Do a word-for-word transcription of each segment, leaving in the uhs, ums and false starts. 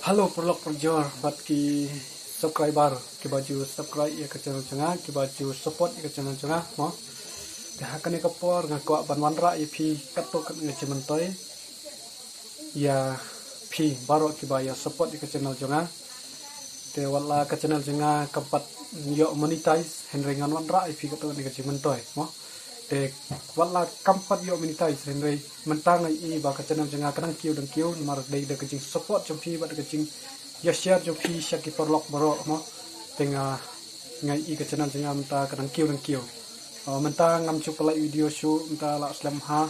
Hello paralok parajor bad ki subscriber kiba ju subscribe ïa ka channel jong nga, kiba ju support ïa ka channel jong nga mo. Te ha kane ka por nga kwah ban wanrah ïa phi katto katne ka jingmyntoi ïa phi baroh kiba ïa support ïa ka channel jong nga. Te wat la ka channel jong nga kam pat ïoh monetize, hynrei ngan wanrah ïa phi katto katne ka jingmyntoi mo. Te wat la kam pat ïoh monetize, hynrei mynta nga i ba ka channel jong nga ka dang kiew dang kiew namar dei da ka jingsupport jong phi bad da ka jingïashare jong phi sha ki paralok baroh mo. Te nga, nga i ka channel jong nga mynta ka dang kiew dang kiew. Uh, mynta ngam ju pynlait video shuh, mynta la slem ha,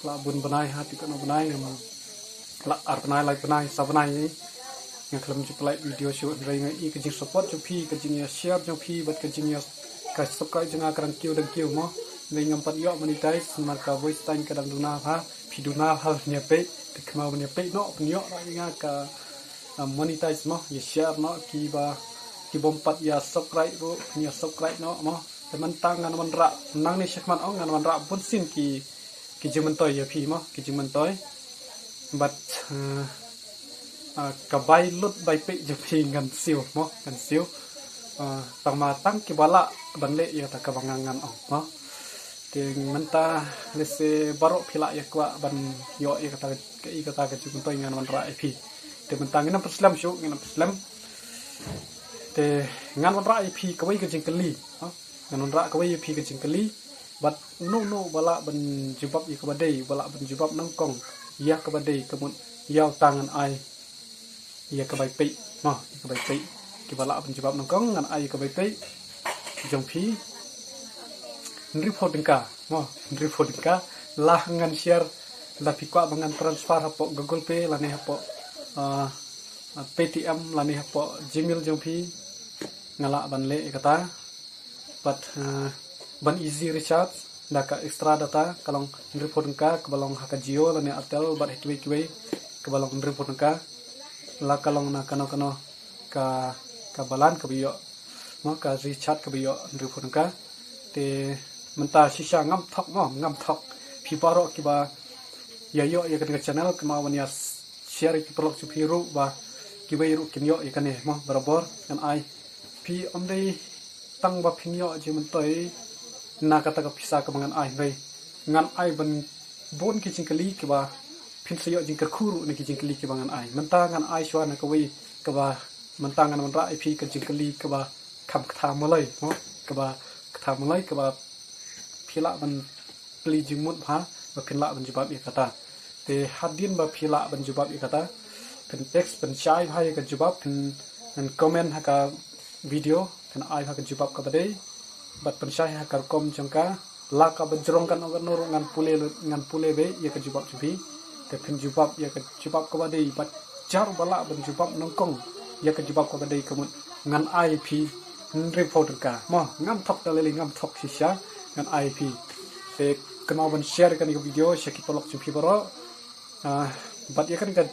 la bun bnai ha, tip katno bnai, ngam, la ar bnai, lai bnai, saw bnai. Nga khlem ju pynlait video shuh, hynrei nga i ka jingsupport jong phi, ka jingïashare jong phi bad ka jingïa, ka subscribe jong nga ka dang kiew dang kiew mo. Hynrei ngam pat ïoh monetize namar ka voice time ka dang duna ha. Phi duna ha, ban ïa peit, te kynmaw ban ïa peit noh, pynïoh noh ïa nga ka, ah, monetize mo, ïashare noh kiba, ki bym pat ïa subscribe ruh, pynïa subscribe noh mo. Te mynta ngan wanrah, nangne shakhmat ong ngan wanrah bunsien ki, ki jingmyntoi ïa phi mo, ki jingmyntoi. Bad, eh, ah, ka bai lut bai peit jong phi ngan siew mo, ngan siew. Ah, tang ma tang kiba lah ban leh ïa kata kaba nga ngan ong mo. Te mynta lehse baroh phi lah ïa kwah ban ïoh ïa kata, ka i kata ka jingmyntoi, ngan wanrah ïa phi. Te mynta ngin ym pynslem shuh, ngin ym pynslem. Te ngan wanrah ïa phi kawei ka jingkylli, ha? Ngan wanrah kawei ïa phi ka jingkylli. Bad uno uno ba lah ban jubab ïa kaba dei, ba lah ban jubab nyngkong ïa kaba dei, ka mut ïa uta ngan ai ïa ka bai peit mo, ïa ka bai peit. Kiba lah ban jubab nyngkong ngan ai ïa ka bai peit jong phi hynriewphew tyngka mo, hynriewphew tyngka. La ngan share, la phi kwah ba ngan transfer hapoh Google Pay lane hapoh, ah, ah, Paytm lane hapoh Gmail jong phi, nga lah ban leh ïa kata. Bad, ah, ban easy recharge da ka extra data ka long hynriewphew tyngka, kaba long ha ka Jio lane Airtel bad ha kiwei kiwei, kaba long hynriewphew tyngka. La ka long na kano kano ka, ka balan kaba ïoh mo, ka recharge kaba ïoh hynriewphew tyngka. Te mynta shisha ngam thok mo, ngam thok. Phi baroh kiba ïa ïoh ïa kane ka channel, kynmaw ban ïa share ïa ki paralok jong phi ruh ba kiwei ruh kin ïoh ïa kane mo, barabor ngan ai. Phi ym dei tang ba phin ïoh jingmyntoi na kata ka pisa kaba ngan ai, hynrei ngan ai ban bun ki jingkylli kiba phin sa ïoh jingkyrkhu ruh na ki jingkylli kiba ngan ai. Mynta ngan ai shuwa na kawei kaba mynta ngan wanrah ïa phi, ka jingkylli kaba kham ktha moloi mo, kaba ktha moloi, kaba phi lah ban plie jingmut bha ba phin lah ban jubab ïa kata. Te hadien ba phi lah ban jubab ïa kata, phin text, pynshai bha ïa ka jubab, phin, phin comment ha ka video, phin ai bha ka jubab kaba dei bad pynshai ha ka rukom jong ka. La kaba jrong kano kano ruh ngan pule, ngan pule beit ïa ka jubab jong phi. Te phin jubab ïa ka jubab kaba dei bad jar ba lah ban jubab nyngkong ïa ka jubab kaba dei, ka mut ngan ai phi hynriewphew tyngka mo. Ngam thok da lei lei, ngam thok shisha, ngan ai phi. Te kynmaw ban share kane ka video sha ki paralok jong phi baroh. Ah, bad ïa kane ka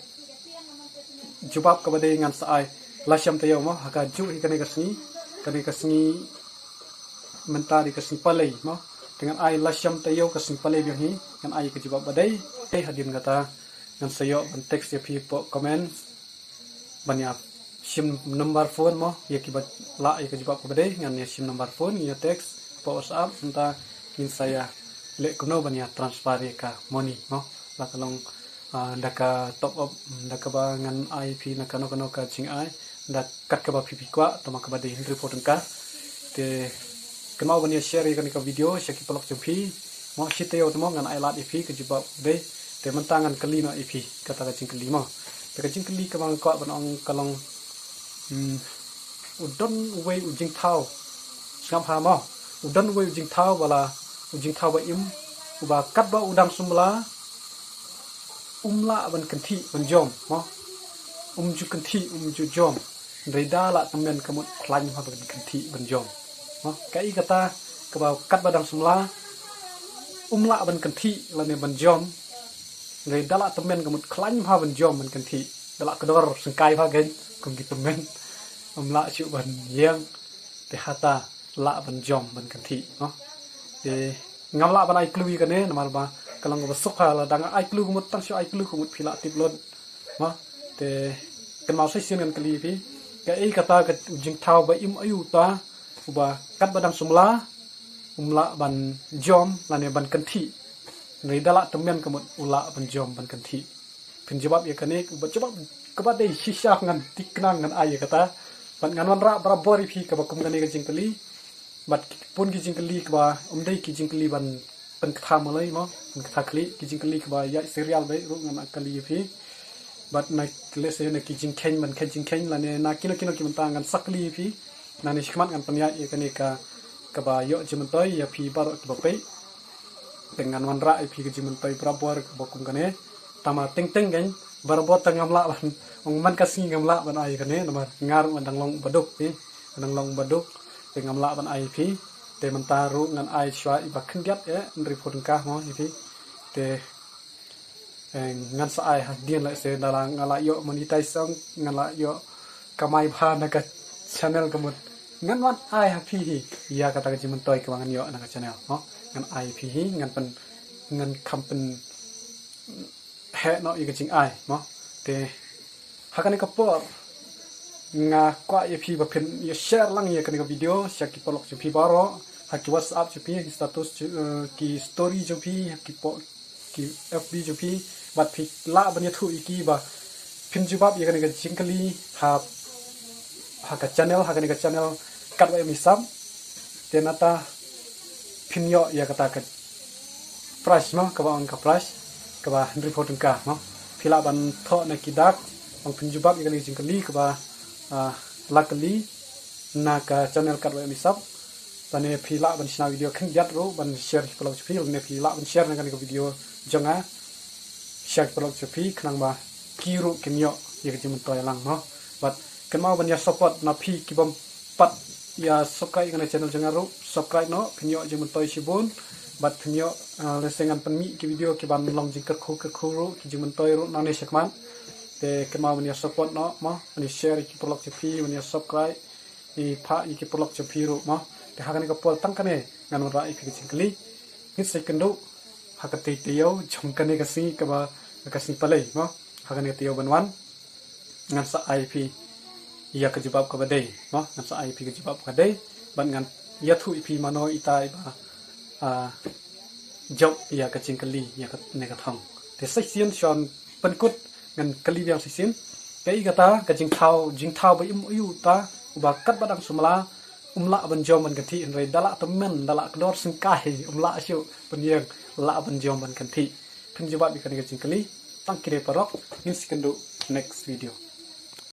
jubab kaba dei ngan sa ai la shem taïew mo, ha kajuh hi kane ka sngi, kane ka sngi mynta dei ka sngi Palei mo. Te ngan ai la shem taïew ka sngi Palei biang hi, ngan ai ka jubab ba dei. Te hadien kata ngan sa ïoh ban text ïa phi hapoh comment ban ïa shim number phone mo, ïa kiba lah ïa ka jubab kaba dei ngan ïa shim number phone, ïa text hapoh WhatsApp, mynta ngin sa ïa leh kumno ban ïa transfer ïa ka money mo. La ka long, ah, da ka top up, da kaba ngan ai phi na kano kano ka jingai, da kat kaba phi phi kwah, tang ma kaba dei hynriewphew tyngka. Te kynmaw ban ïa share ïa kane ka video sha ki paralok jong phi mo. Shi taïew te mo ngan ai lad ïa phi ka jubab dei. Te mynta ngan kylli noh ïa phi kata ka jingkylli mo. Te ka jingkylli kaba nga kwah ban ong ka long, hmm, u don uwei u jingthaw, sngap ha mo, u don uwei u jingthaw ba la, u jingthaw ba im, uba katba u dang samla um lah ban kynthih ban jom mo. Um ju kynthih, um ju jom, hynrei da lah tymmen ka mut khlaiñ bha ban kynthih ban jom mo. Ka i kata kaba katba dang samla um lah ban kynthih lane ban jom, hynrei da lah tymmen ka mut khlaiñ bha ban jom ban kynthih. Da lah kdor syngkai bha kein kum ki tymmen, um lah shuh ban ïeng. Te hata lah ban jom ban kynthih mo. Te ngam lah ban ai clue ïa kane namar ba ka long kaba suk ha, la dang ai clue ka mut, tang shu ai clue ka mut phi lah tip lut mo. Te Kynmaw sa shisien ngan kylli ïa phi, kaei kata ka jingthaw ba im aïu uta uba katba dang samla um lah ban jom lane ban kynthih? Hynrei da lah tymmen ka mut u lah ban jom ban kynthih. Phin jubab ïa kane, uba jubab kaba dei shisha ngan thikna ngan ai ïa kata. Bad ngan wanrah barabor ïa phi kaba kum kane ka jingkylli. Bad ki pun ki jingkylli kaba ym dei ki jingkylli ban pynkthah malei mo, pynkthah khlieh, ki jingkylli kaba ïaid serial beit ruh ngan kylli ïa phi. Bad na lehse na ki jingkheiñ ban kheiñ jingkheiñ lane na kino kino ki bynta ngan sa kylli ïa phi. Nangne shakhmat ngan pynïaid ïa kane ka, kaba ïoh jingmyntoi ïa phi baroh kiba peit. Te ngan wanrah ïa phi ka jingmyntoi barabor kaba kum kane. Tangba teng teng kein barabor te ngam lah ban, ong man ka sngi ngam lah ban ai kane namar nga ruh nga dang long uba duk, eh, nga dang long uba duk. Te ngam lah ban ai ïa phi. Te mynta ruh ngan ai shuwa iba khyndiat, eh, hynriew phew tyngka mo ïa phi. Te, eh, ngan sa ai hadien lehse da la nga la ïoh monetize song, nga la ïoh kamai bha na ka channel ka mut ngan wan ai ha phi hi ïa kata ka jingmyntoi kaba ngan ïoh na ka channel mo. Ngan ai phi hi, ngan pyn, ngan kham pynheh noh ïa ka jingai mo. Te ha kane ka por nga kwah ïa phi ba phin ïa share lang ïa kane ka video sha ki paralok jong phi baroh, ha ki WhatsApp jong phi, ha ki status, eh, ki story jong phi, ha ki po, ki F B jong phi, bad phi lah ban ïathuh ïa ki ba phin jubab ïa kane ka jingkylli ha, ha ka channel, ha kane ka channel Katba Ïoh Mi Sap. Te nangta phin ïoh ïa kata ka prize mo, kaba ong ka prize kaba hynriew phew tyngka mo. Phi lah ban thoh na ki dak, ong phin jubab ïa kane ka jingkylli kaba, ah, la kylli na ka channel Katba Ïoh Mi Sap. Lane phi lah ban shna video khyndiat ruh ban share ki paralok jong phi, lane phi lah ban share na kane ka video jong nga sha ki paralok jong phi khnang ba ki ruh kin ïoh ïa ka jingmyntoi lang mo. Bad kynmaw ban ïa support na phi ki bym pat ïa subscribe ïa kane ka channel jong nga ruh, subscribe noh, phin ïoh jingmyntoi shibun. Bad phin ïoh, ah, lehse ngan pynmih ki video ki ban long jingkyrkhu kyrkhu ruh, ki jingmyntoi ruh nangne shakhmat. Te kynmaw ban ïa support noh mo, ban ïa share ïa ki paralok jong phi, ban ïa subscribe, ïa phah ïa ki paralok jong phi ruh mo. Te ha kane ka por tang kane ngan wanrah ïa phi ka jingkylli. Ngin sa ïakynduh ha katei taïew jong kane ka sngi kaba, ka sngi Palei mo. Ha kane ka taïew ban wan ngan sa ai ïa phi ïa ka jubab kaba dei mo, ngan sa ai ïa phi ka jubab kaba dei. Bad ngan ïathuh ïa phi mano ita iba, ah, jop ïa ka jingkylli ïa kane ka thong. Te sa shisien shuwa pynkut ngan kylli biang shisien. Kaei kata ka jingthaw, jingthaw ba im aïu uta uba katba dang samla um lah ban jom ban kynthih, hynrei da lah tymmen, da lah kdor syngkai um lah shuh ban ïeng, lah ban jom ban kynthih? Phin jubab ïa kane ka jingkylli tang kine paralok. Ngin sa ïakynduh next video.